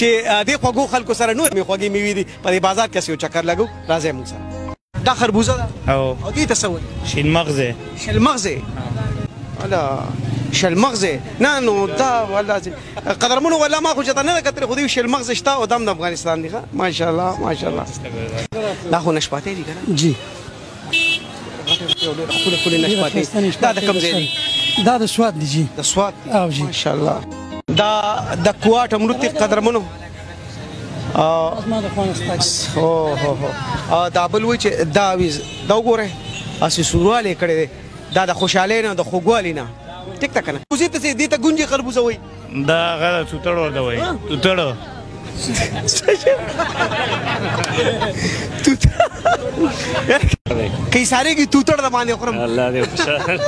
چې دې خوږو خلکو سره نور مې خوږې میوې دي. په دې بازار کې یو چکر لګو، راځئ موږ سره. دا خربوزه ده او دې ته څه وایي؟ شین مغزه. شلمغزه، ولا شلمغزه نه، نو دا والله قدرمنو والله ما خو چېرته نه ده کتلې، خو دې شلمغزه شته او دا هم د افغانستان دي. ښه، ماشاءالله ماشاءالله. دا خو نشپاتې دي که نه؟ جی. ښکلې ښکلې نشپاتې. دا د کوم ځای دي؟ دا د سوات دي جی. د سوات دي. او جی. ماشاءالله. دا د کوټ امرود دي قدرمنو. زما د خوانه ستا. هو هو هو، دا بل وایي چې دا ویز، دا وګورئ هسې سوروالی یې کړی دی، دا د خوشحالۍ نه د خوږوالي نه، ټیک ده که نه؟ خربوزې ته څه، دې ته ګونجې خربوزه وایي؟ دا هغه توتړ ورته وایي، توتړ. که ایسارېږي توتړ د باندې خورم. الله دې خوشحاله.